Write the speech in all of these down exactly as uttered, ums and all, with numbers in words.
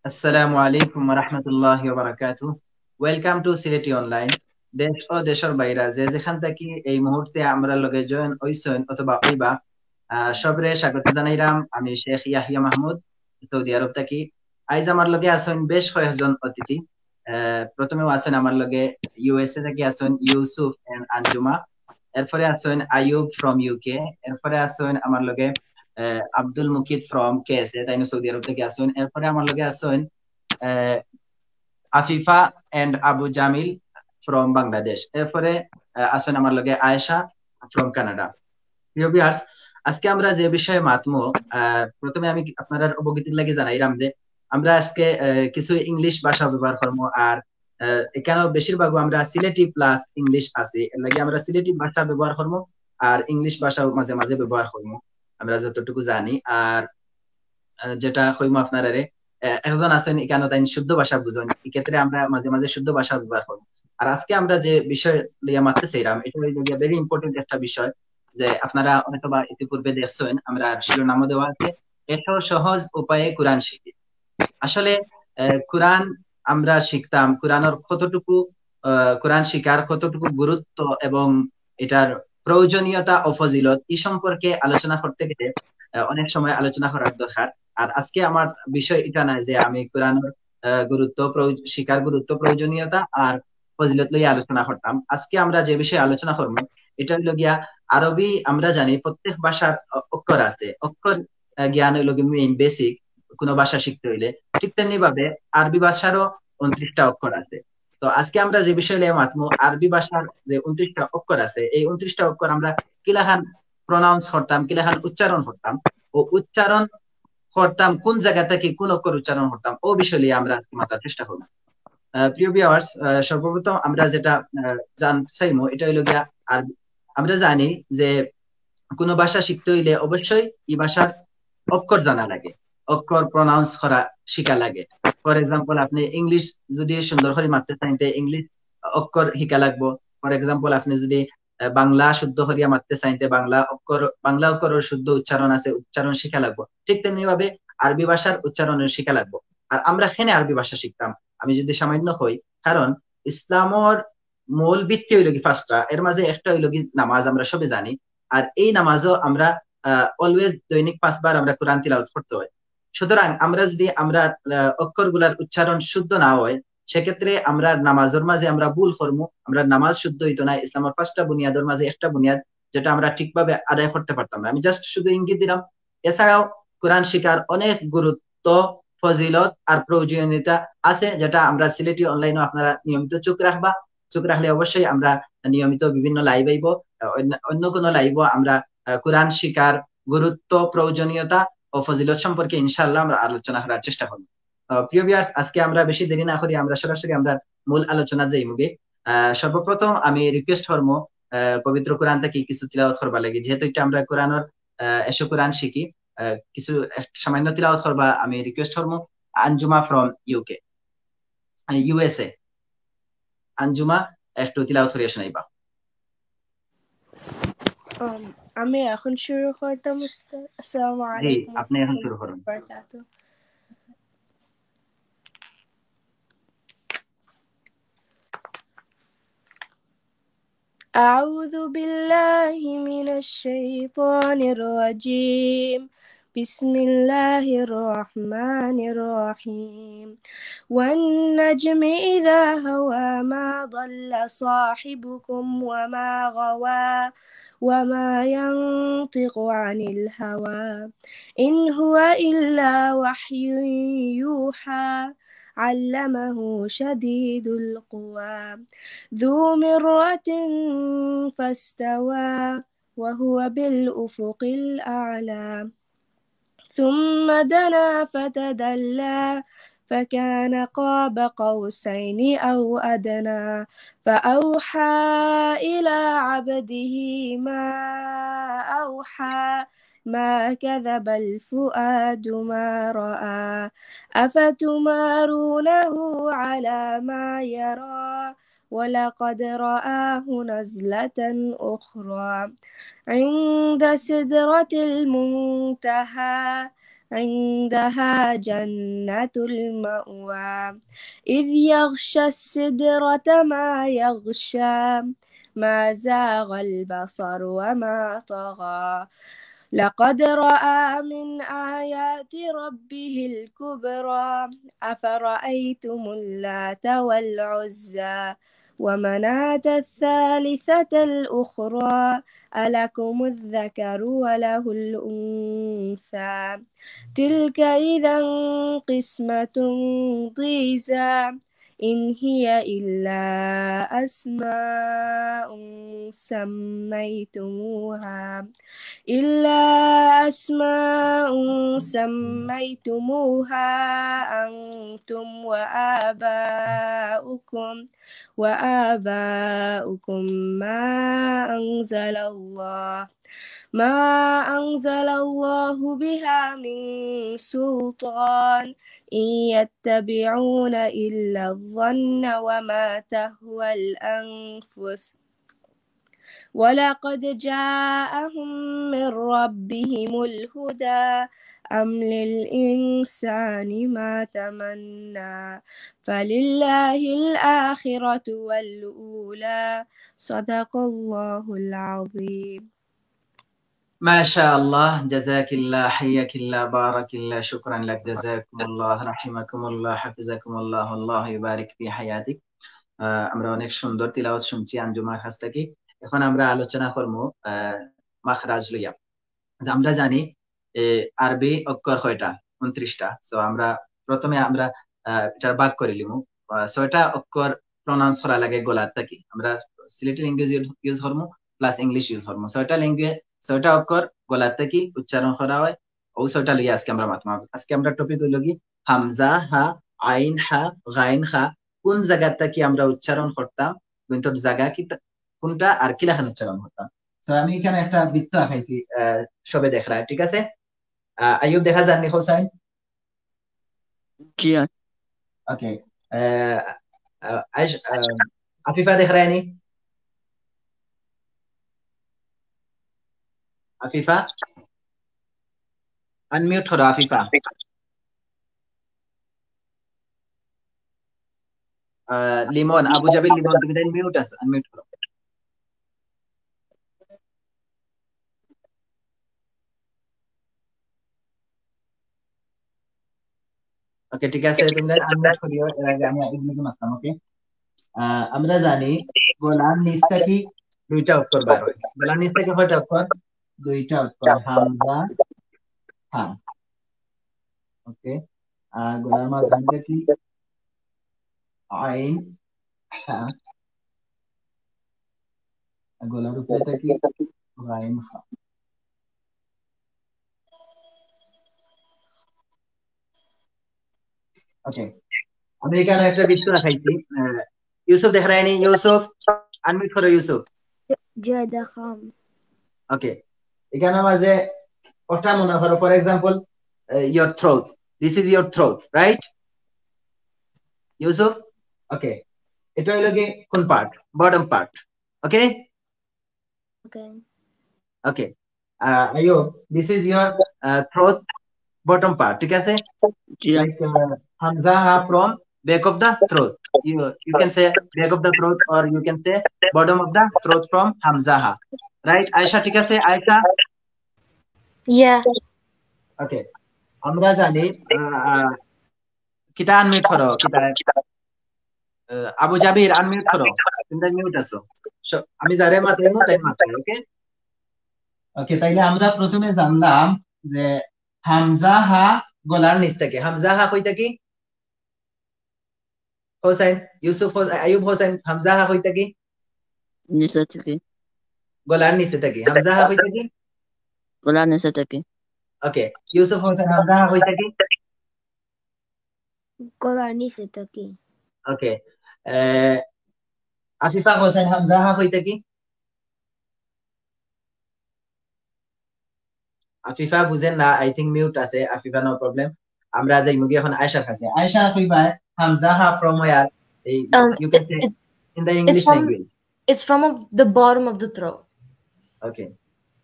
আসসালামু আলাইকুম ওয়া রাহমাতুল্লাহি ওয়া বারাকাতুহু। Welcome to সিলেটি অনলাইন। দেশ ও দেশর বাইরা যে যেখান থাকি এই মুহূর্তে আমরার লগে জয়েন অইছইন অথবা অইবা, আহ, সবরে স্বাগত জানাইরাম। আমি শেখ ইয়াহিয়া মাহমুদ, সৌদি আরব থাকি। আইজ আমার লগে আছইন বেশ কয়েকজন অতিথি। আহ, প্রথমেও আছইন আমার লগে ইউএসএ থাকি আছইন ইউসুফ and আঞ্জুমা, এরপরে আছইন আইয়ুব from ইউকে, এরপরে আছইন আমার লগে, আহ, আব্দুল মুকিত from কেএসএ, তাইনও সৌদি আরব থাকি আছইন। এরপরে আমার লগে আছইন, আহ, আফিফা and আবু জামিল from বাংলাদেশ। এরপরে, আহ, আছইন আমার লগে আয়েশা from কানাডা। প্রিয় ভিউয়ার্স, আজকে আমরা যে বিষয়ে মাতমু, আহ, প্রথমে আমি আপনারার অবগতির লাগি জানাইরাম যে আমরা আজকে, আহ, কিছু ইংলিশ ভাষা ব্যবহার করমু, আর, আহ, এখানেও বেশিরভাগও আমরা সিলেটি প্লাস ইংলিশ আছি, এর লাগি আমরা সিলেটি ভাষা ব্যবহার করমু আর ইংলিশ ভাষাও মাঝে মাঝে ব্যবহার করমু আমরা যতটুকু জানি। আর, আহ, যেটা কইমু আপনারারে, আহ, একজন আছইন এখানেও তাইন শুদ্ধ ভাষা বুঝইন, এক্ষেত্রে আমরা মাঝে মাঝে শুদ্ধ ভাষা ব্যবহার করমু। আর আজকে আমরা যে বিষয় লইয়া মাততে চাইরাম, এটা অইলো গিয়া very important একটা বিষয়, যে আপনারা হয়তোবা ইতিপূর্বে দেখছইন, আমরা শিরোনামও দেওয়া আছে, এত সহজ উপায়ে কোরআন শিখি। আসলে, আহ, কোরআন আমরা শিখতাম, কোরআনর কতটুকু, আহ, কোরআন শিখার কতটুকু গুরুত্ব এবং এটার প্রয়োজনীয়তা ও ফজিলত, এই সম্পর্কে আলোচনা করতে গেলে, আহ, অনেক সময় আলোচনা করার দরকার। আর আজকে আমার বিষয় এটা না যে আমি কোরআনর, আহ, গুরুত্ব, প্রয়োজ-, শিখার গুরুত্ব, প্রয়োজনীয়তা আর ফজিলত লইয়া আলোচনা করতাম। আজকে আমরা যে বিষয়ে আলোচনা করমু, এটা অইলো গিয়া আরবি। আমরা জানি প্রত্যেক ভাষার অ-, অক্ষর আছে, অক্ষর, আহ, জ্ঞান অইলো গিয়া মেইন বেসিক কোনো ভাষা শিখতে অইলে। ঠিক তেমনি ভাবে আরবি ভাষারও ঊনত্রিশটা অক্ষর আছে। তো আজকে আমরা যে বিষয় লইয়া মাতমু, আরবি ভাষার যে ঊনত্রিশটা অক্ষর আছে, এই ঊনত্রিশটা অক্ষর আমরা কিলাখান প্রনাউন্স করতাম, কিলাখান উচ্চারণ করতাম, ও উচ্চারণ করতাম কোন জায়গা থাকি কোন অক্ষর উচ্চারণ করতাম, ও বিষয় লইয়া আমরা আজকে মাতার চেষ্টা করমু। আহ, প্রিয় ভিউয়ার্স, আহ, সর্বপ্রথম আমরা যেটা, আহ, জানতে চাইমু, এটা অইলো গিয়া, আর আমরা জানি যে কোনো ভাষা শিখতে অইলে অবশ্যই এই ভাষার অক্ষর জানা লাগে, অক্ষর প্রনাউন্স করা শিখা লাগে। ফর এক্সাম্পল, আপনি ইংলিশ যদি সুন্দর করি মাততে চাইন, তে ইংলিশ অক্ষর শিখা লাগবো। ফর এক্সাম্পল, আপনি যদি, আহ, বাংলা শুদ্ধ করিয়া মাততে চাইন, তে বাংলা অক্ষর, বাংলা অক্ষরর শুদ্ধ উচ্চারণ আছে, উচ্চারণ শিখা লাগবো। ঠিক তেমনি ভাবে আরবি ভাষার উচ্চারণও শিখা লাগবো। আর আমরা কেনে আরবি ভাষা শিখতাম, আমি যদি সামান্য কই, কারণ ইসলামর মূল ভিত্তি অইলো কি পাঁচটা, এর মাঝে একটা অইলো কি নামাজ, আমরা সবে জানি। আর এই নামাজও আমরা, আহ, অলওয়েজ দৈনিক পাঁচবার আমরা কোরআন তিলাওয়াত করতে হয়। সুতরাং আমরা যদি আমরা, আহ, অক্ষরগুলার উচ্চারণ শুদ্ধ না হয়, সেক্ষেত্রে আমরা নামাজের মাঝে আমরা ভুল করমু, আমরা নামাজ শুদ্ধ অইতো না। ইসলামর পাঁচটা বুনিয়াদের মাঝে একটা বুনিয়াদ যেটা আমরা ঠিকভাবে আদায় করতে পারতাম না। আমি জাস্ট শুধু ইঙ্গিত দিলাম। এছাড়াও কোরআন শিখার অনেক গুরুত্ব, ফজিলত আর প্রয়োজনীয়তা আছে, যেটা আমরা সিলেটি অনলাইনও আপনারা নিয়মিত চোখ রাখবা। চোখ রাখলে অবশ্যই আমরা নিয়মিত বিভিন্ন লাইভ আইবো, আহ, অন্য, অন্য কোনো লাইভও আমরা, আহ, কোরআন শিখার গুরুত্ব, প্রয়োজনীয়তা ও ফজিলত সম্পর্কে ইনশাআল্লাহ আমরা আলোচনা করার চেষ্টা করব। আহ, প্রিয় ভিউয়ার্স, আজকে আমরা বেশি দেরি না করি আমরা সরাসরি আমরা মূল আলোচনা যাইমুগি। আহ, সর্বপ্রথম আমি রিকোয়েস্ট করমু, আহ, পবিত্র কোরআন থাকি কিছু তিলাওয়াত করবার লাগি, যেহেতু এটা আমরা কোরআনর, আহ, এশো কোরআন শিখি, আহ, কিছু এক-, সামান্য তিলাওয়াত করবা আমি রিকোয়েস্ট করমু আঞ্জুমা from ইউকে, ইউএসএ। আঞ্জুমা, একটু তিলাওয়াত করিয়া শোনাইবা। Um, আমি এখন শুরু করতাম, উস্তাদ। আসসালামু জি, আলাইকুম আপনি এখন শুরু করুন। ওয়া বারাকাতুহু। أعوذ بالله من الشيطان الرجيم. بسم الله الرحمن الرحيم. والنجم إذا هوى ما ضل صاحبكم وما غوى وما ينطق عن الهوى إن هو إلا وحي يوحى علمه شديد القوى ذو مرة فاستوى وهو بالأفق الأعلى ثم دنا فتدلى فكان قاب قوسين أو أدنى فأوحى إلى عبده ما أوحى ما كذب الفؤاد ما رأى أفتمارونه على ما يرى ولقد رآه نزلة أخرى عند سدرة المنتهى عندها جنة المأوى. إذ يغشى السدرة ما يغشى. ما زاغ البصر وما طغى. لقد رأى من آيات ربه الكبرى. أفرأيتم اللات والعزى. ومناة الثالثة الأخرى. ألكم الذكر وله الأنثى. تلك إذا قسمة ضيزى. إن هي إلا أسماء سميتموها، إلا أسماء سميتموها أنتم وآباؤكم، وآباؤكم ما أنزل الله، ما أنزل الله بها من سلطان، إن يتبعون إلا الظن وما تهوى الأنفس، ولقد جاءهم من ربهم الهدى، أم للإنسان ما تمنى، فلله الآخرة والأولى. صدق الله العظيم. ما شاء الله، جزاك الله، حياك الله، بارك الله، شكرا لك، جزاكم الله، رحمكم الله، حفظكم الله، الله يبارك في حياتك. আহ, আমরা অনেক সুন্দর তিলাওয়াত শুনছি আঞ্জুমার কাছ থেকে। এখন আমরা আলোচনা করবো, আহ, মাখরাজ লইয়া। যে আমরা জানি, এ, আরবি অক্ষর কয়টা? ঊনত্রিশটা। So আমরা প্রথমে আমরা, আহ, এটার ভাগ করি লিমু। আহ, ছয়টা অক্ষর প্রনাউন্স করা লাগে গলার থাকি। আমরা সিলেটি ল্যাঙ্গুয়েজ ইউজ করমু, প্লাস ইংলিশ ইউজ করমু। ছয়টা ল্যাঙ্গুয়েজ, ছয়টা অক্ষর গলার থাকি উচ্চারণ করা হয়। ও ছয়টা লইয়া আজকে আমরা মাতমু। আজকে আমরা টপিক হইল কি, হামজা হা, আইন হা, গাইন হা, কোন জায়গার থাকি আমরা উচ্চারণ করতাম, কিন্তু জায়গা কি তা-, কোনটা আর কি লাখান উচ্চারণ করতাম। So আমি এখানে একটা বৃত্ত আঁকাইছি, আহ, সবে দেখরা, ঠিক আছে? আহ, আইয়ুব দেখা যাননি হোসাইন? জি। ওকে। আহ, আহ, আইস-, আহ, আফিফা দেখরায়নি? আফিফা? আনমিউট করো আফিফা। আহ, লিমন, আবু জাবির লিমন, তুমি তাইন মিউট আছো, আনমিউট করো। ওকে, ঠিক আছে, তুমি আনমিউট করিও, এর আগে আমি এগুলোকে মারতাম, ওকে? আহ, আমরা জানি গলার নিচ থাকি দুইটা অক্ষর বার হয়। গলার নিচ থাকি কয়টা অক্ষর? দুইটা অক্ষর, হামজা, হা। ওকে, আর গলার মাঝখান থাকি আইন, হা। আর গলার উপরে থাকি গাইন, হা। ওকে, আমি এখানে একটা বৃত্ত দেখাইছি। আহ, ইউসুফ দেখরায়নি? ইউসুফ, আনমিউট করো ইউসুফ। জি, দেখাম। ওকে, এখানে মাঝে ওটা মনে করো, for example, uh, your throat. This is your throat, right? Yusuf, ওকে, এটা হলো কি কোন part? Bottom part. Okay, okay. Okay. Ah, Ayub, this is your, uh, throat, bottom part, ঠিক আছে? জি। Like, uh, Hamza Ha from back of the throat. You, you can say back of the throat or you can say bottom of the throat from Hamza হা। Right? আয়েশা, ঠিক আছে? আয়েশা? Yeah. ওকে। আমরা জানি, আহ, আহ, কিতা আনমিউট করো, কিতা? আহ, আবু জাবির আনমিউট করো, তুমি মিউট আছো। স-, আমি যারে মাতাইমু, তাই মাতাই, ওকে? ওকে, তাইলে আমরা প্রথমে জানলাম যে হামজা হা গলার নিচ থাকি। হামজা হা কই থাকি? হোসেন, ইউসুফ হোসেন, আইয়ুব হোসেন, হামজা হা কই থাকি? নিচে থাকি। গলার নিচে থাকি। হামজা হা কই থাকি? গলার নিচে থাকি। ওকে, ইউসুফ হোসেন, হামজা হা কই থাকি? গলার নিচে থাকি। ওকে, আহ, আফিফা হোসেন, হামজা হা কই থাকি? আফিফা বুঝেন না, I think mute আছে। Afifa, no problem। আমরা যাইমুগি এখন আয়েশার কাছে। আয়েশা, কইবা হামজা হা from where? এই, Um, you can say it- in the it's English from language. It's from of the bottom of the throat. ওকে,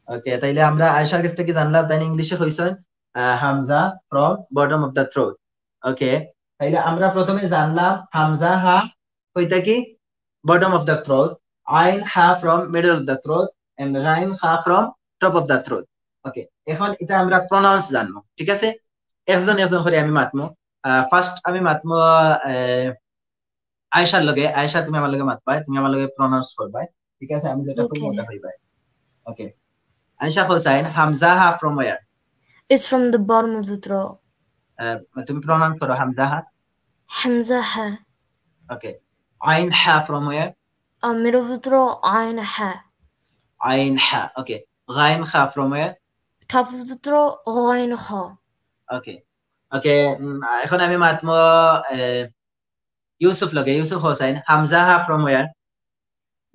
ওকে, তাইলে আমরা আয়েশার কাছ থাকি জানলাম, তাই ইংলিশে কইছইন, হামজা from bottom of the throat. Okay, তাইলে আমরা প্রথমে জানলাম হামজা হা কই থাকি? Bottom of the throat. আইন হা from middle of the throat and গাইন হা from top of the throat. Okay, এখন এটা আমরা প্রনাউন্স জানবো, ঠিক আছে? একজন একজন করে আমি মাতমু। ফার্স্ট আমি মাতমু আহ, আয়েশার লগে। আয়েশা, তুমি আমার লগে মাতবায়, তুমি আমার লগে প্রনাউন্স করবায়, ঠিক আছে? আমি যেটা কইমু Okay. ওটা কইবায়। ওকে, আয়েশা হোসেন, হামজা হা from where? It's from the bottom of the throat. তুমি প্রনাউন্স করো হামজা হা। Hamza ha. ওকে, আইন হা from where? Uh, middle of the throat, ain ha. আইন হা। ওকে, গাইন হা from where? Top of the throat, ghain kha. Okay, okay, এখন আমি মাতমু আহ, ইউসুফ লগে। ইউসুফ হোসেন, হামজা হা from where?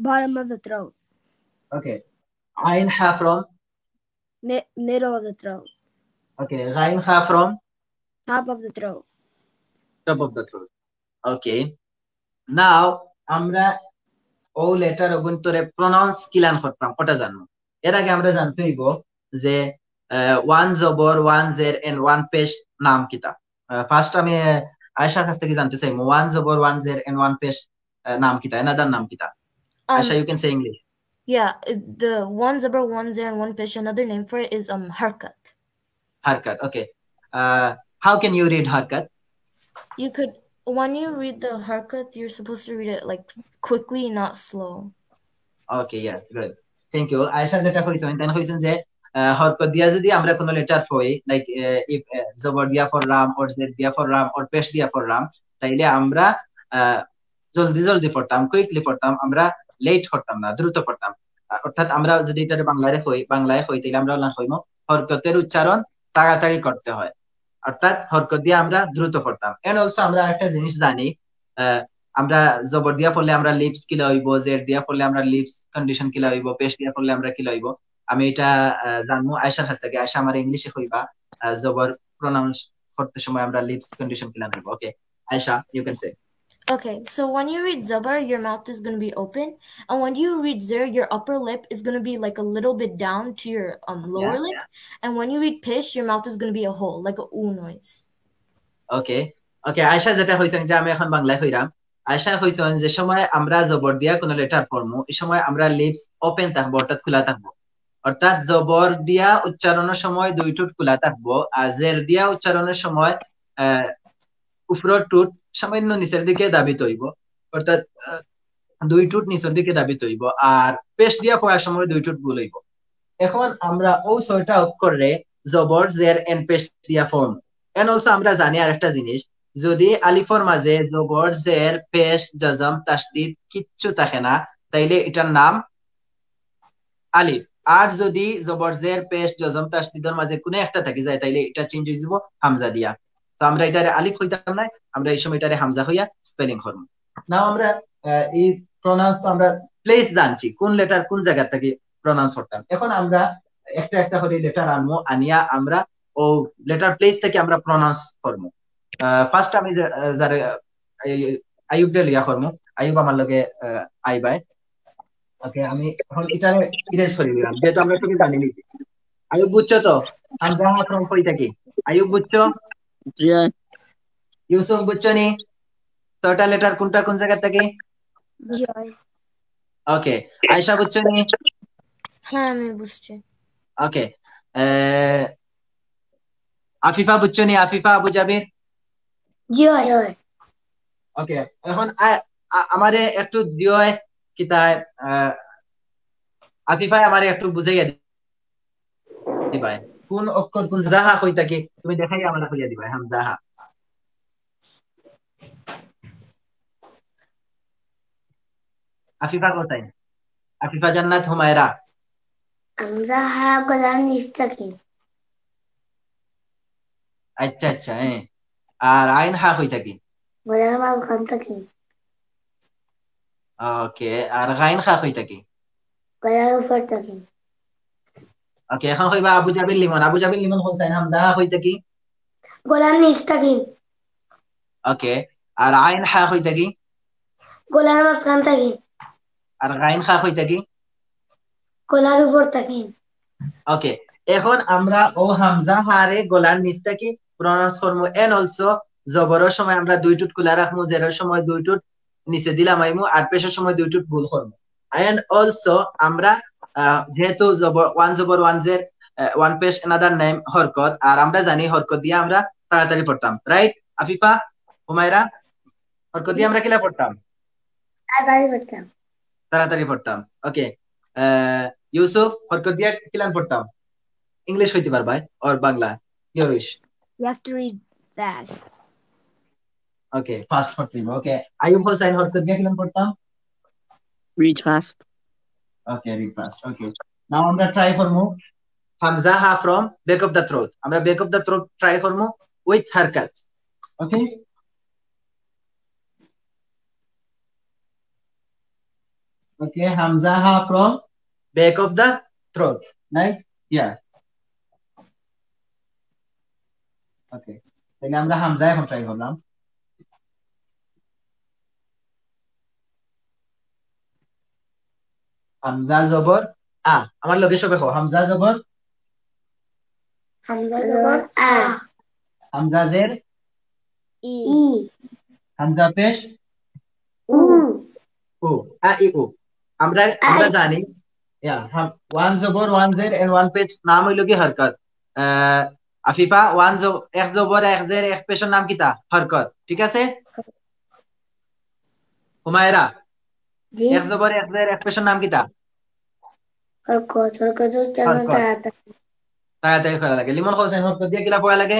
Bottom of the throat. ওকে, আইন হা from? Mi- middle of the throat. Okay, গাইন হা from? Top of the throat. Top of the throat. Okay, now আমরা ও লেটার অগুন্তরে প্রনাউন্স কিলান করতাম ওটা জানবো। এর আগে আমরা জানতে হইব যে ওয়ান জবর, ওয়ান জের এন্ড ওয়ান পেশ নাম কিতা। ফার্স্ট আমি আহ, আয়েশার কাছ থেকে জানতে চাইমু ওয়ান জবর, ওয়ান জের এন্ড ওয়ান পেশ আহ, নাম কিতা, এনাদার নাম কিতা? Um, Ayesha, you can say English. Yeah, it- the one zabar, one zer, and one pesh. Another name for it is um harkat. হারকাত। ওকে, হাউ ক্যান ইউ রিড হারকাত? You could, when you read the harkat, you're supposed to read it like quickly, not slow. Okay, yeah, good. Thank you. Ayesha যেটা কইছেন, তাই কইছেন যে আহ, হরকত দিয়া যদি আমরা কোনো লেটার পড়ি, লাইক ইফ জবর দিয়া পড়লাম, অর জের দিয়া পড়লাম, অর পেশ দিয়া পড়লাম, তাইলে আমরা আহ, জলদি জলদি পড়তাম, কুইকলি পড়তাম, আমরা লেট করতাম না, দ্রুত পড়তাম। আহ, অর্থাৎ আমরা যদি এটা বাংলায় কই, বাংলায় কই, তাইলে আমরা ওলা কইমু হরকতের উচ্চারণ তাড়াতাড়ি করতে হয়, অর্থাৎ হরকত দিয়ে আমরা দ্রুত পড়তাম। এন্ড অলসো আমরা একটা জিনিস জানি, আহ, আমরা জবর দিয়া পড়লে আমরা লিপস কিলা হইব, জের দিয়া পড়লে আমরা লিপস কন্ডিশন কিলা হইব, পেশ দিয়া পড়লে আমরা কিলা হইব। আমি এটা আহ, জানবো আয়েশার কাছ থেকে। আয়েশা আমার ইংলিশে কইবা আহ, জবর প্রনাউন্স করতে সময় আমরা লিপস কন্ডিশন কিলা হইব। ওকে, Ayesha, you can say. Okay, so when you read zabar, your mouth is going to be open, and when you read zer, your upper lip is going to be like a little bit down to your um lower Yeah, lip, and when you read pesh, your mouth is going to be a hole, like a u noise. ওকে, ওকে, আয়েশা যেটা কইছেন, এটা আমি এখন বাংলায় কইরাম। আয়েশা কইছেন যে সময় আমরা জবর দিয়া কোনো লেটার পড়মু, এই সময় আমরা লিপস ওপেন থাকবো, অর্থাৎ খোলা থাকবো। অর্থাৎ জবর দিয়া উচ্চারণের সময় দুই ঠোঁট খোলা থাকবো, আর জের দিয়া উচ্চারণের সময় আহ উপরের ঠোঁট সামান্য নিচের দিকে ধাবিত হইব, অর্থাৎ আহ, দুই ঠোঁট নিচের দিকে ধাবিত হইব। আর পেশ দিয়া পড়ার সময় দুই ঠোঁট গোল হইব। এখন আমরা ও ছয়টা অক্ষরে জবর, জের এন্ড পেশ দিয়া ফর্ম। এন্ড অলসো আমরা জানি আরেকটা জিনিস, যদি আলিফর মাঝে জবর, জের, পেশ, জজম, তাসদিদ কিচ্ছু থাকে না, তাইলে এটার নাম আলিফ। আর যদি জবর, জের, পেশ, জজম, তাসদিদর মাঝে কোনো একটা থাকি যায়, তাইলে এটা চেঞ্জ হয়ে যাব হামজা দিয়া। তো আমরা এটারে আলিফ কইতাম না, আমরা এই সময় এটারে হামজা কইয়া স্পেলিং করবো। নাও আমরা আহ, এই প্রনাউন্স তো আমরা প্লেস জানছি, কোন লেটার কোন জায়গা থেকে প্রনাউন্স করতাম। এখন আমরা একটা একটা করে লেটার আনবো, আনিয়া আমরা ও লেটার প্লেস থেকে আমরা প্রনাউন্স করবো। ফার্স্ট আমি যে- আহ, যারে আহ, এই আইয়ুব রে লইয়া করবো, আইয়ুব আমার লগে আহ, আইবায়। ওকে, আমি এখন এটারে ইরেজ করে দিলাম, যেহেতু আমরা সবই জানি নি। আইয়ুব বুঝছো তো? হামজা হা ফর্ম কই থাকি? আইয়ুব বুঝছো? ইউসুফ বুঝছো নি? ছয়টা লেটার কোনটা কোন জায়গা থেকে? জি। ওকে, আয়েশা বুঝছো নি? হ্যাঁ, আমি বুঝছি। ওকে, আফিফা বুঝছো নি? আফিফা, আবু জাবির? জি অয়। ওকে, এখন আ- আ- আমারে একটু দিও, কিতায় আহ, আফিফায় আমারে একটু বুঝাইয়া দি- দিবায় কোন অক্ষর কোন জায়গা কই থাকি, তুমি দেখাই আমারে কইয়া দিবায় হামজা হা। আফিফা কোথায়? আফিফা জান্নাত হুমায়রা। হামজা হা গলার নিচ থাকি। আচ্ছা আচ্ছা, হ্যাঁ। আর আইন হা কই থাকি? গলার মাঝখান থাকি। ওকে, আর গাইন হা কই থাকি? গলার উপর থাকি। ওকে, এখন কইবা আবু জাবির লিমন। আবু জাবির লিমন কোন সাইন? হামজা হা কই থাকি? গলার নিচ থাকি। ওকে, আর আইন হা কই থাকি? গলার মাঝখান থাকি। আর গাইন হা কই থাকি? গলার উপর থাকি। ওকে, এখন আমরা অউ হামজা হারে গলার নিচ থাকি pronounce করমু। And also জবরর সময় আমরা দুই ঠুট খুলা রাখমু, জেরর সময় দুই ঠুট নিচেদি লামাইমু, আর পেশর সময় দুই ঠুট গোল করমু। And also আমরা, আহ, যেহেতু জবর, one জবর one জের, আহ, one পেশ another name হরকত, আর আমরা জানি হরকত দিয়া আমরা তাড়াতাড়ি পড়তাম, right আফিফা, হুমায়রা? হরকত দিয়া আমরা কিলা পড়তাম? তাড়াতাড়ি পড়তাম। তাড়াতাড়ি পড়তাম। Okay, ইউসুফ, হরকত দিয়া কিলান পড়তাম? English কইতে পারবায় or Bangla? Your wish. You have to read fast. Okay, fast পড়তে হইব। Okay, আইয়ুব হোসেন, হরকত দিয়া কিলান পড়তাম? Read fast. Okay, read fast. Okay, now আমরা try করমু হামজা হা from back of the throat। আমরা back of the throat try করমু with হরকত। Okay, okay, Hamza Ha from back of the throat, right? Yeah. Okay, তাহলে আমরা হামজা এখন try করলাম। হামজা জবর আ। আমার লগে সবে কও, হামজা জবর হামজা জবর আ। হামজা জের ই। ই। হামজা পেশ উ। উ। আ ই উ। আমরা আমরা জানি, yeah, one জবর one জের and one পেশ নাম অইলো কি হরকত। আহ, আফিফা, one জ-, এক জবর এক জের এক পেশর নাম কিতা? হরকত, ঠিক আছে? হুমায়রা, জি। এক জবর এক জের এক পেশর নাম কিতা? হরকত, হরকত উচ্চারণ হরকত। তাড়াতাড়ি। তাড়াতাড়ি করা লাগে। লিমন হোসেন, হরকত দিয়া কিলা পড়া লাগে?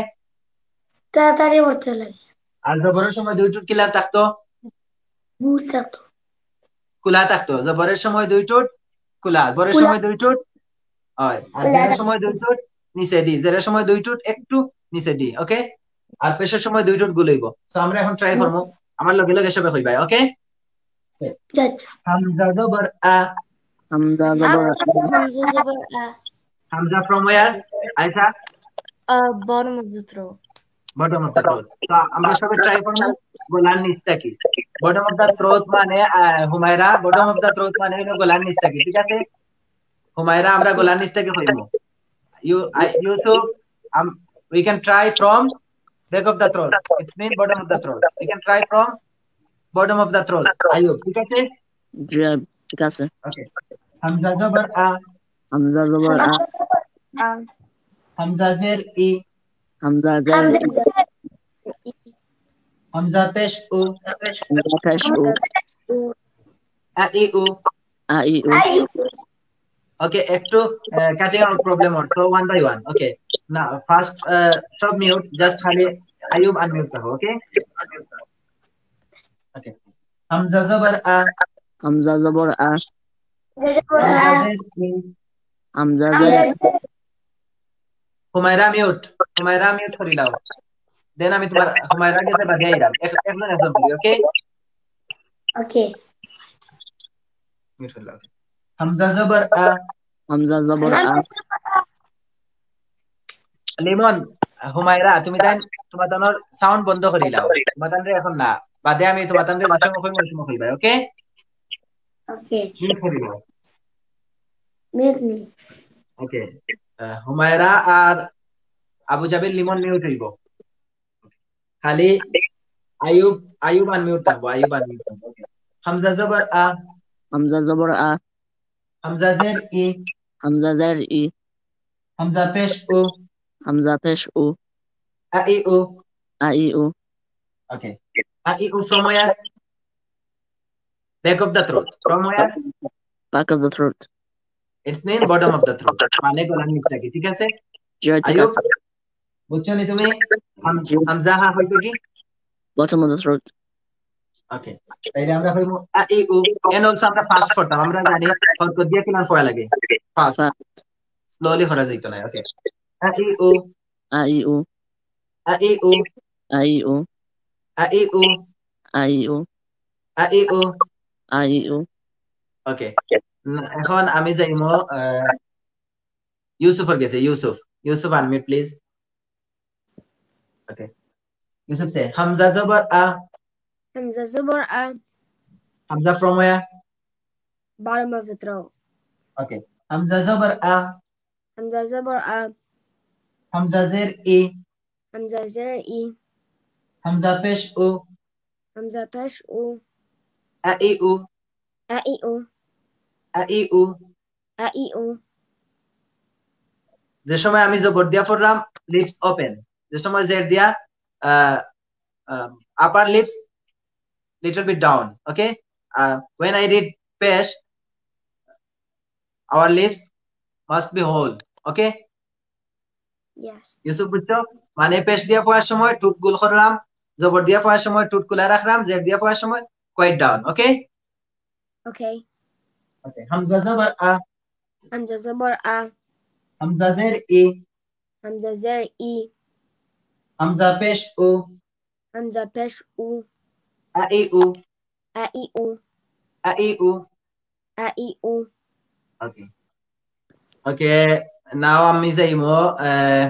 তাড়াতাড়ি পড়তে লাগে। আর জবরর সময় দুই ঠুট কিলা থাকতো? ভুল থাকতো। খুলা থাকতো। জবরর সময় দুই ঠুট খুলা, জবরর খুলা। সময় দুই ঠুট, হয়, আর খুলা জেরর থাকতো। সময় দুই ঠুট নিচেদি, জেরর সময় দুই ঠুট একটু নিচেদি, okay? আর পেশর সময় দুই ঠুট গোল অইব। So আমরা এখন try করমু, আমার লগে লগে সবে কইবায়, okay? আচ্ছা। হামজা জবর আ। হামজা জবর আ। হামজা জবর আ। Hamza from where? Ayesha? Uh, bottom of the throat. Bottom of the throat. So আমরা সবে try করমু গলার নিচ থাকি। Bottom of the throat মানে, আহ, Humaira, bottom of the throat মানে হলো গলার নিচ থাকি, ঠিক আছে? হুমায়রা, আমরা গলার নিচ থাকি কইমু। You, I, Yusuf, um, we can try from back of the throat. It means bottom of the throat. We can try from bottom of the throat. Ayub, ঠিক আছে? জি, ঠিক আছে। Okay. হামজা জবর আ। হামজা জবর আ। আ। হামজা জের ই। হামজা জের ই। হামজা পেশ উ। হামজা পেশ উ। আ ই উ। আ ই উ। Okay, একটু, আহ, cutting out problem হচ্ছে, one by one. Okay. না, first, আহ, সব mute, just খালি আইয়ুব unmute থাকো, okay? Okay. হামজা জবর আ। হামজা জবর আ। হামজা জের ই। হামজা জের ই। হুমায়রা mute, হুমায়রা mute করি দাও। Then আমি তোমার হুমায়রা গেছে বাদে আইরাম। এক-, একজন একজন বলি, okay? Okay. Mute করি দাও। হামজা জবর আ। হামজা জবর আ। লিমন, হুমায়রা, তুমি তাই তোমার তানোর sound বন্ধ করি দাও। তোমার তানরে এখন না। বাদে আমি তোমার তানরে যে সময় কইমু, ওই সময় কইবায়, okay? Okay. Mute করি দাও। Mute নি। Okay. আহ, হুমায়রা আর আবু জাবির, লিমন mute হইব। খালি আইয়ুব, আইয়ুব unmute থাকবো, আইয়ুব unmute থাকবো। Okay. হামজা জবর আ। হামজা জবর আ। হামজা জের ই। হামজা জের ই। হামজা পেশ উ। হামজা পেশ উ। আ ই উ। আ ই উ। Okay. আ ই উ from where? Back of the throat. From where? Back of the throat. It's mean bottom of the throat. মানে গলার নিচ থাকি, ঠিক আছে? জি, ঠিক আইয়ুব, আছে। বুঝছো নি তুমি? হাম-, হামজা হা হইতো কি? Bottom of the throat. Okay. তাইলে আমরা হইমু আ ই উ। And also আমরা fast করতাম। আমরা জানি হরকত দিয়া কিলান পড়া লাগে। Fast. Fast. Slowly করা যাইতো না। Okay. আ ই উ। আ ই উ। আ ই উ। আ ই উ। আ ই উ। আ ই উ। আ ই উ। আ ই উ। Okay. না, এখন আমি যাইমু, আহ, ইউসুফর গেছে। ইউসুফ। Yusuf, unmute, please. Okay. Yusuf say, Hamza জবর আ। Hamza জবর আ। Hamza from where? Bottom of the throat. Okay. Hamza জবর আ। Hamza zabar a. Hamza zer i. Hamza zer i. Hamza pesh u. Hamza pesh u. A i u. A i u. A i u. A i u. যে সময় আমি জবর দিয়া পড়রাম, lips open. যে সময় জের দিয়া, uh, uh, upper lips little bit down. Okay. Uh, when I read pesh, our lips must be whole. Okay. Yes. Yusuf, বুঝছো? মানে পেশ দিয়া পড়ার সময় ঠুট গোল করলাম, জবর দিয়া পড়ার সময় ঠুট খোলা রাখলাম, জের দিয়া পড়ার সময় quite down. Okay. Okay. Okay. Hamza zabar a. Hamza zabar a. Hamza zer i. Hamza zer i. Hamza pesh u. Hamza pesh u. A i u. A i u. A i u. A i u. Okay. Okay. Now আমি যাইমু, uh,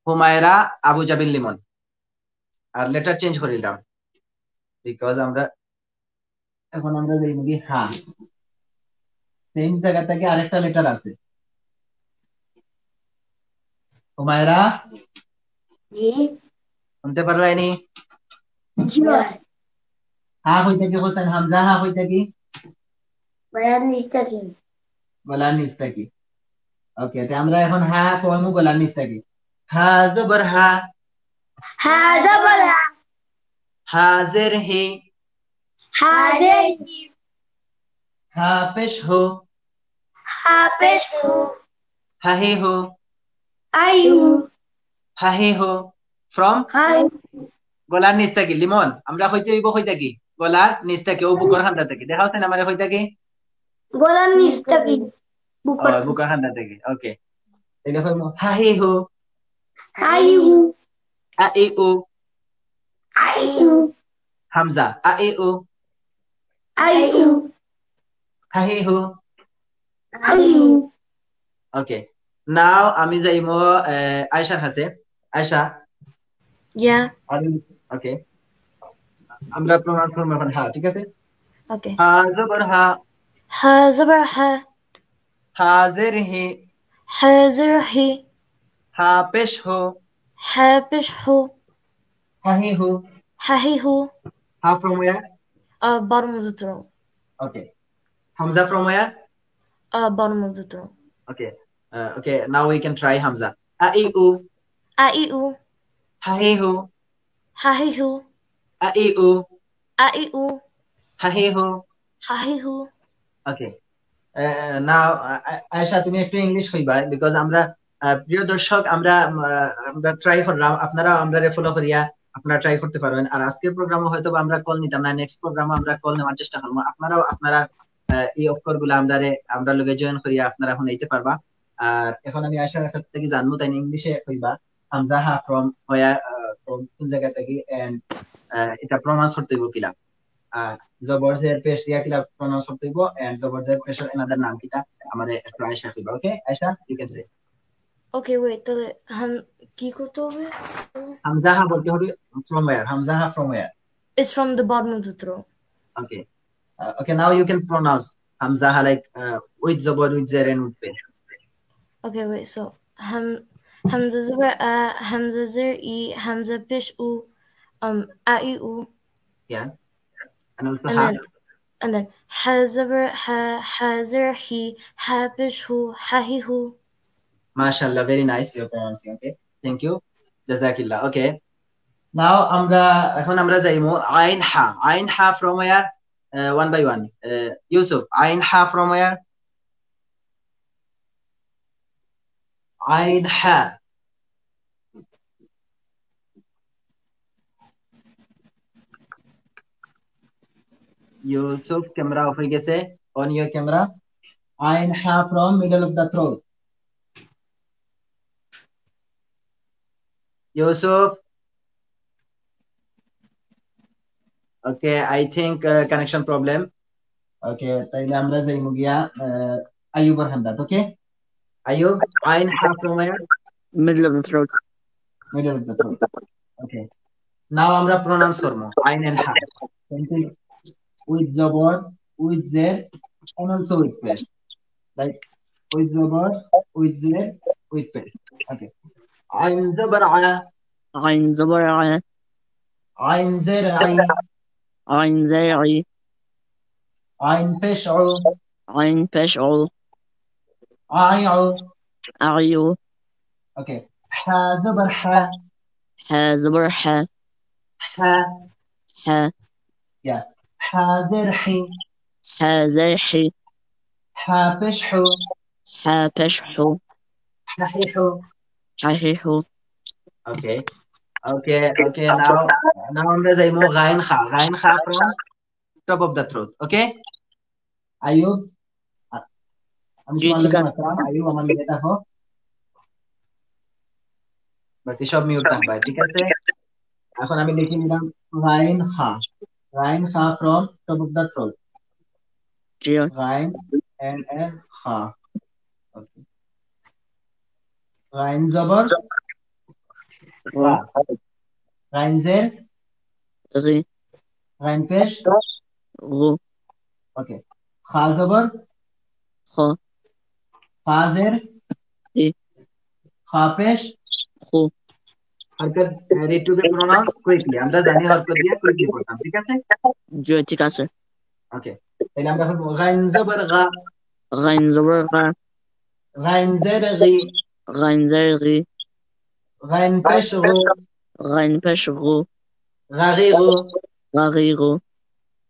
হুমায়রা, আবু জাবির, লিমন। আর letter change করিলাম, because আমরা এখন আমরা যাইমু কি হা, সেম জায়গা থাকি আরেকটা letter আছে। হুমায়রা, জি। হুনতে পাররায়নি? জি। হা কই থাকি হোসেন? হামজা হা কই থাকি? গলার নিচ থাকি। গলার নিচ থাকি। Okay, তে আমরা এখন হা পড়মু গলার নিচ থাকি। হা জবর হা। হা জবর হা। হা জের হি। হা জের হি। হা পেশ হু। হা পেশ হু। হা হি হু। আই হু। হা হি হু। From হাই। গলার নিচ থাকি। লিমন, আমরা কইতে অইবো কই থাকি? গলার নিচ থাকি, ও বুকর কান্দা থাকি। দেখা আছে না আমারে কই থাকি? গলার নিচ থাকি। বুকর ও, বুকর কান্দা থাকি। Okay. তাইলে কইমু হা হি হু। আই হু। আ ই উ। আই হু। হামজা। আ ই উ। আই হু। হা হি হু। আই হু। Okay. Now আমি যাইমু, আহ, আয়েশার কাছে। আয়েশা। Yeah, আর, okay. আমরা pronounce করমু এখন হা, ঠিক আছে? okay. হা জবর হা। হা জবর হা। হা জের হি। হা জের হি। হা পেশ হু। হা পেশ হু। হা হি হু। হা হি হু। হা from where? Uh, bottom of the throat. Okay. Hamza from where? Uh, bottom of the throat. Okay. Uh, okay, now we can try Hamza. আ ই উ। আ ই উ। হা হি হু। হা হি হু। আ ই উ। আ ই উ। হা হি হু। হা হি হু। Okay. Uh, now, uh, Ayesha, তুমি একটু ইংলিশ কইবা, because আমরা, uh, প্রিয় দর্শক, আমরা, uh, আমরা ট্রাই করলাম, আপনারা আমরারে ফলো করিয়া আপনারা ট্রাই করতে পারবেন। আর আজকের প্রোগ্রামে হয়তো বা আমরা কল নিতাম না, নেক্সট প্রোগ্রামে আমরা কল নেওয়ার চেষ্টা করবো। আপনারাও আপনারা, uh, এই অক্ষরগুলা আমরারে, আমরার লগে জয়েন করিয়া আপনারা হুনাইতে পারবা। আর এখন আমি আয়েশার কাছ থাকি জানমু, তাইন ইংলিশে কইবা হামজা হা from where, uh, from কোন জায়গা থাকি, and, uh, এটা প্রোনাউন্স করতে অইবো কিলা, uh, জবর জের পেশ দিয়া কিলা প্রোনাউন্স করতে অইবো, and জবর জের পেশর another নাম কিতা, আমারে একটু আয়েশা কইবা। Okay, Ayesha, you can say. Okay, wait, তাহলে হাম কি করতে হবে? হামজা হা বলতে হবে from where, Hamza Ha from where? It's from the bottom of the throat. Okay. Uh, okay, now you can pronounce Hamza Ha, like, uh, with জবর, with জের and with পেশ. Okay, wait, so ham hamza zabar a, hamza zer i, hamza pesh u, um, a i u. Yeah. And also And Ha. Then and then ha zabar ha, ha zer hi, ha pesh hu, ha hi hu. Mashallah, very nice, you're pronouncing. Okay, thank you. Jazakillah. Okay. Now আমরা, এখন আমরা যাইমু আইন হা। আইন হা from where? Uh, one by one. Uh, Yusuf, আইন হা from where? আইন হা। Yusuf, camera off হয়ে গেছে। On your camera. আইন হা from middle of the throat. Yusuf. Okay, I think, uh, connection problem. Okay, তাইলে আমরা যাইমু গিয়া, uh, আইয়ুবর কান্দাত। Okay, আইয়ুব, আইন হা from where? Middle of the throat. Middle of the throat. Okay. Now আমরা প্রোনাউন্স করমু আইন and হা। With জবর, with জের, and also with পেশ। Like, with জবর, with জের, with পেশ। ওকে। আইন জবর আ। আইন জবর আ। আইন জের আই। আইন জের আই। আইন পেশ উ। আইন পেশ উ। আই উ। আই উ। ওকে। হা জবর হা। হা জবর হা। হা। হা। ইয়া। হা জের হি। হা জের হি। হা পেশ হু। হা পেশ হু। হা হি হু। হা হি হু। ওকে। ওকে, ওকে, now, now আমরা যাইমু গাইন খা। গাইন খা from top of the throat, ওকে? আইয়ুব, আ-, আমি জি, তোমার ঠিক লগে আছে। মাতরাম, আইয়ুব আমার লগে থাকো। বাকি সব mute থাকবা, ঠিক আছে? এখন আমি লিখি নিলাম গাইন খা। গাইন খা from top of the throat। G. Gyne and, and খা। ওকে। গাইন জবর গু। গা। গাইন জের গি। গাইন পেশ গু। ওকে। খা জবর খু। খা জের হি। খা পেশ খু। হরকত, uh, need to be pronounced quickly। আমরা জানি হরকত দিয়া quickly পড়তাম, ঠিক আছে? জি, ঠিক আছে। ওকে। তাহলে আমরা এখন গাইন জবর গা। গাইন জবর গা। গাইন জের গি। গাইন জের গি। গাইন পেশ গু। গাইন পেশ গু। গা গি গু। গা গি গু।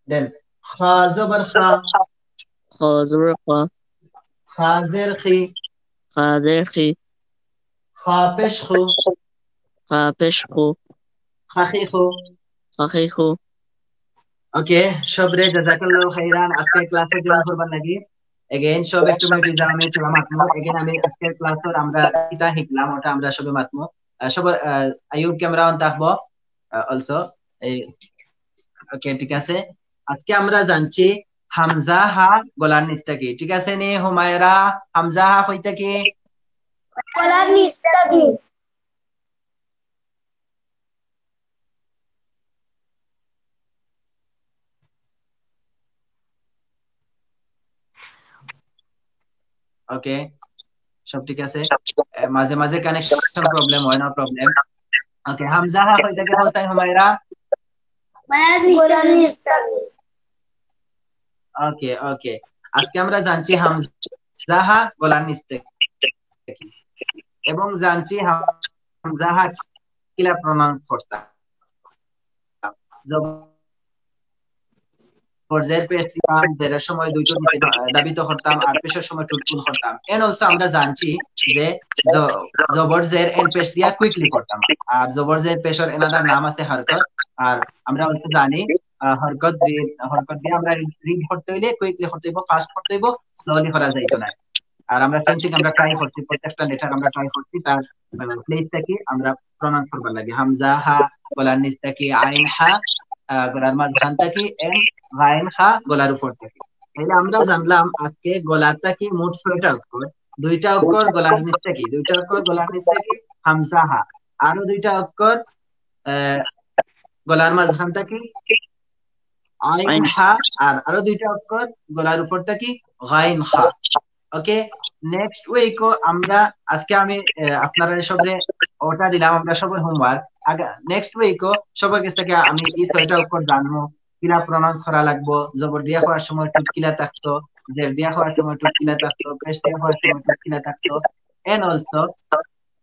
Then খা জবর খা। খু জবর খু। খা জের খি। খু জের খি। খা পেশ খু। খু পেশ খু। খা খি খু। খু খি খু। ওকে, সবরে জাযাকাল্লাহু খাইরান। আজকে ক্লাসে জয়েন করবার লাগি। Again, সব একটু মিউটে যাও, আমি একটু মাতমু। Again, আমি আজকের ক্লাসর আমরা কিতা শিখলাম, ওটা আমরা সবে মাতমু। আহ, সব, আহ, আইয়ুব ক্যামেরা অন থাকবো, আহ, অলসো। এই, ওকে, ঠিক আছে। আজকে আমরা জানছি হামজা হা গলার নিচ থাকি, ঠিক আছে নি? হুমায়রা, হামজা হা কই থাকি? গলার নিচ থাকি। ওকে, সব ঠিক আছে। এ, মাঝে মাঝে কানেকশন প্রবলেম হয়, no problem। ওকে, হামজা হা কই থাকি হোসেন হুমায়রা? গলার নিচ থাকি। ওকে, ওকে। আজকে আমরা জানছি হামজা হা গলার নিচ থাকি এবং জানছি হামজা হা কিলা প্রনাউন্স করতাম। জবর জের পেশ দিতাম, জেরের সময় দুইটা নিচে দা-, দাবিত করতাম, আর পেশর সময় টুটকুল করতাম। And also আমরা জানছি যে জ-, জবর জের and পেশ দিয়া কুইকলি করতাম। আর জবর জের পেশর another নাম আছে হরকত। আর আমরা also জানি, আহ, হরকত রিড, হরকত দিয়া আমরা রিড করতে হইলে কুইকলি করতে হইব, ফাস্ট করতে হইব, স্লোলি করা যাইতো না। আর আমরা সেম থিং আমরা ট্রাই করছি, প্রত্যেকটা লেটার আমরা ট্রাই করছি, তার, আহ, প্লেস থাকি আমরা প্রনাউন্স করবার লাগি। হামজা হা গলার নিচ থাকি, আইন হা, আহ, গলার মাঝখান থাকি, and গাইন খা গলার উপর থাকি। তাহলে আমরা জানলাম আজকে গলা থাকি মোট ছয়টা অক্ষর, দুইটা অক্ষর গলার নিচ থাকি, দুইটা অক্ষর গলার নিচ থাকি হামজা হা, আরো দুইটা অক্ষর, আহ, গলার মাঝখান থাকি আইন আইন। হা, আর আরো দুইটা অক্ষর গলার উপর থাকি গাইন খা। ওকে, নেক্সট উইকও আমরা, আজকে আমি, আহ, আপনারা সবরে ওটা দিলাম, আমরা সবর হোমওয়ার্ক। আগে নেক্সট উইকও সবার কাছ থাকি আমি এই ছয়টা অক্ষর জানবো, কিলা প্রনাউন্স করা লাগবো, জবর দিয়া কওয়ার সময় টুটকিলা থাকতো, জের দিয়া কওয়ার সময় টুটকিলা থাকতো, পেশ দিয়া কওয়ার সময় টুটকিলা থাকতো। And also,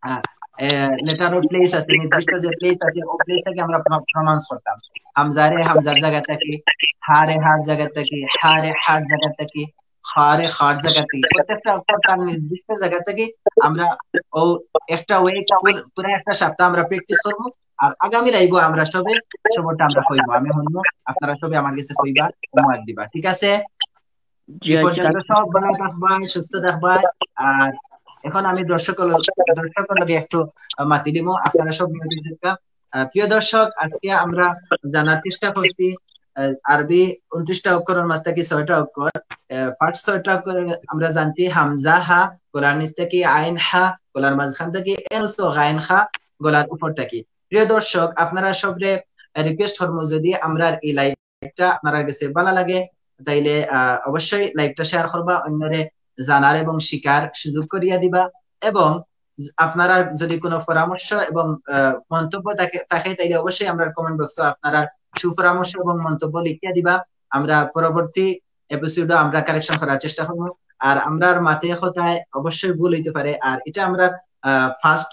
আহ, এ, লেটারর প্লেস আছে, নির্দিষ্ট যে প্লেস আছে, ও প্লেস থাকি আমরা প্রনাউন্স করতাম। হামজারে হামজার জাগা থাকি, হারে হার জাগা থাকি, হারে হার জাগা থাকি, খারে খার জাগা থাকি, প্রত্যেকটা অক্ষর তার নির্দিষ্ট জাগা থাকি আমরা ও একটা উইক, পুরা একটা সপ্তাহ আমরা প্র্যাকটিস করবো। আর আগামী লাইভও আমরা সবে সবরটা আমরা কইবো, আমি হুনমু, আপনারা সবে আমার কাছে কইবা, হোমওয়ার্ক দিবা, ঠিক আছে? জি, এই ঠিক পর্যন্ত আছে। সব ভালো থাকবা, সুস্থ থাকবা। আর এখন আমি দর্শক, দর্শকর লগে একটু, আহ, মাতি দিমু, আপনারা সব মিউটে থাকবা। আহ, প্রিয় দর্শক, আজকে আমরা জানার চেষ্টা করছি, আহ, আরবি ঊনত্রিশটা অক্ষরর মাঝ থাকি ছয়টা অক্ষর। আহ, ফার্স্ট ছয়টা অক্ষর আমরা জানছি হামজা হা, গলার নিচ থাকি, আইন হা, গলার মাঝখান থাকি, and also গাইন খা, গলার উপর থাকি। প্রিয় দর্শক, আপনারা সবরে রিকোয়েস্ট করবো, যদি আমরা এই লাইভটা আপনারা গেছে ভালো লাগে, তাইলে, আহ, অবশ্যই লাইভটা শেয়ার করবা, অন্যরে জানার এবং শিকার সুযোগ করিয়া দিবা। এবং আপনারার যদি কোনো পরামর্শ এবং আহ, মন্তব্য থাকে থাকে, তাইলে অবশ্যই আমরার কমেন্ট বক্সো আপনারার সুপরামর্শ এবং মন্তব্য লিখিয়া দিবা। আমরা পরবর্তী এপিসোডো আমরা কারেকশন করার চেষ্টা করবো। আর আমরার মাতে কথায় অবশ্যই ভুল হইতে পারে, আর এটা আমরা ফার্স্ট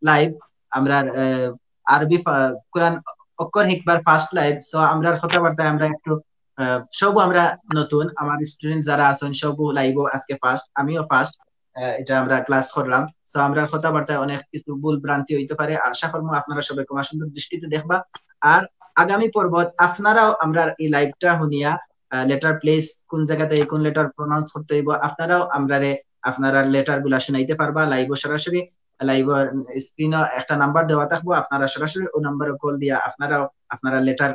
লাইভ, আমরার আহ, আরবি ফা- কোরআন অক্ষর হিকবার ফার্স্ট লাইভ। সো আমরার কথাবার্তায় আমরা একটু আহ, সব আমরা নতুন, আমার স্টুডেন্ট যারা আছেন সব লাইভও আজকে ফার্স্ট, আমিও ফার্স্ট। এটা আমরা ক্লাস করলাম, সো আমরার কথাবার্তায় অনেক কিছু ভুল ভ্রান্তি হইতে পারে। আশা করবো আপনারা সবাই ক্ষমা সুন্দর দৃষ্টিতে দেখবা। আর আগামী পর্বত আপনারাও আমরার এই লাইভটা শুনিয়া লেটার প্লেস কোন জায়গাতে কোন লেটার প্রনাউন্স করতে হইব, আপনারাও আমরারে আপনারার লেটার গুলা শুনাইতে পারবা লাইভও সরাসরি। লাইভ স্ক্রিনও একটা নাম্বার দেওয়া থাকবো, আপনারা সরাসরি ওই নাম্বারে কল দিয়া আপনারাও আপনারা লেটার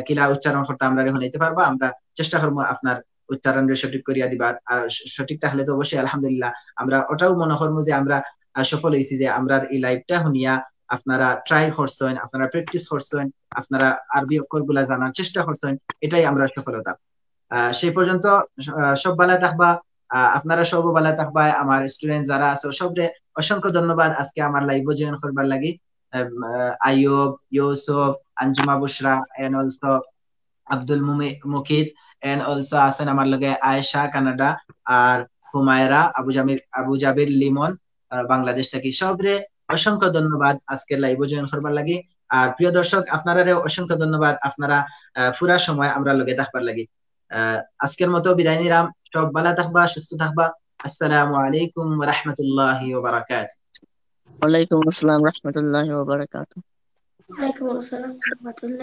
কিলা উচ্চারণ করতে আমরারে শুনাইতে পারবা। আমরা চেষ্টা করবো আপনার উচ্চারণরে সঠিক করিয়া দিবার। আর স- সঠিক থাকলে তো অবশ্যই আলহামদুলিল্লাহ, আমরা ওটাও মনে করবো যে আমরা আহ, সফল হইছি যে আমরার এই লাইভটা শুনিয়া আপনারা ট্রাই করছেন, আপনারা প্র্যাকটিস করছেন, আপনারা আরবি অক্ষরগুলা জানার চেষ্টা করছেন, এটাই আমরা সফলতা। আহ, সেই পর্যন্ত আহ, সব ভালা থাকবা, আহ, আপনারা সব ভালা থাকবা। আমার স্টুডেন্ট যারা আছে সবরে অসংখ্য ধন্যবাদ আজকে আমার লাইভও জয়েন করবার লাগি। আহ, আইয়ুব, ইউসুফ, আঞ্জুমা বুশরা, and also আব্দুল মুমি- মুকিত, and also আছেন আমার লগে আয়েশা কানাডা, আর হুমায়রা, আবু জামির আবু জাবির লিমন, আহ, বাংলাদেশ থাকি। সবরে অসংখ্য ধন্যবাদ আজকে লাইভও জয়েন করবার লাগি। আর প্রিয় দর্শক, আপনারারে অসংখ্য ধন্যবাদ, আপনারা আহ, পুরা সময় আমরা লগে থাকবার লাগি। আহ, আজকের মতো বিদায় নিলাম। সব ভালা থাকবা, সুস্থ থাকবা। আসসালামু আলাইকুম ওয়া রাহমাতুল্লাহি ওয়া বারাকাতুহু। ওয়ালাইকুম আসসালাম রহমতুল্লাহ ওয়া বারাকাতুহু। ওয়ালাইকুম আসসালাম রহমতুল্লাহ।